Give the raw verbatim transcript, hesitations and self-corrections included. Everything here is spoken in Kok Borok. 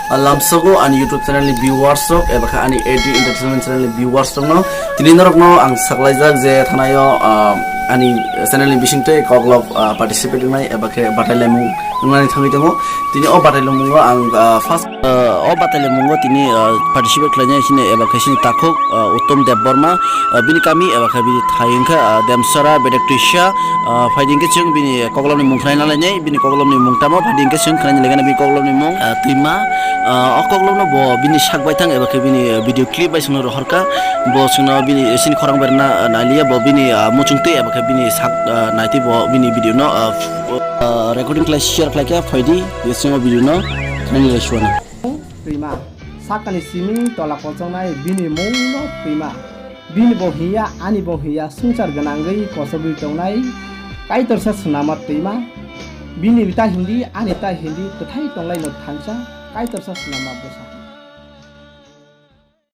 Ah, lamsogo ani YouTube channel ni viewers rok, eba khe ani A D Entertainment channel ni viewers rok no. Tini norok no ang saklaijak je thanayo, ah, ani channel ni bising tei koklop, ah, participate wngnai, eba khe batailaimung wngnani thangwi tongo. Tini o batailamungo ang, ah, first, ah, o batailamungo tini, ah, participate khlainai sini, eba khe sini takhuk, ah, Uttom Debbarma, ah, bini kami, eba khe bini thai wngkha, ah, Demsara, Bedek Tuisa, ah, phaidi hwnkhe chwng bini koklopni mung khwlaina lainai, bini koklopni mung tamo, phaidi hwnkhe chwng khwlaina laigana bini koklopni mung, ah, Twima, ah, o koklopno bo bini sak baithang eba khe bini, ah, video clip bai chwngno rohorkha, bo chwngno bini sini khorang berna, ah, nailiya, bo bini, ah, muchung twi eba khe bini sak, ah, naitwi bo bini video no, ah, ah, recording khlai share khlaikha, phaidi, chwng o video no khwlaina lai suana. Twima, sakani simi tola kochongnai bini mungno Twima. Bini bo hiya, ani bo hiya, swngchar gwnangwi kochogwi tongnai Kaitorsa swnama Twima. Bini ta hindi, ani ta hindi, kwthai tonglaino thansa Kaitorsa swnama bwsa.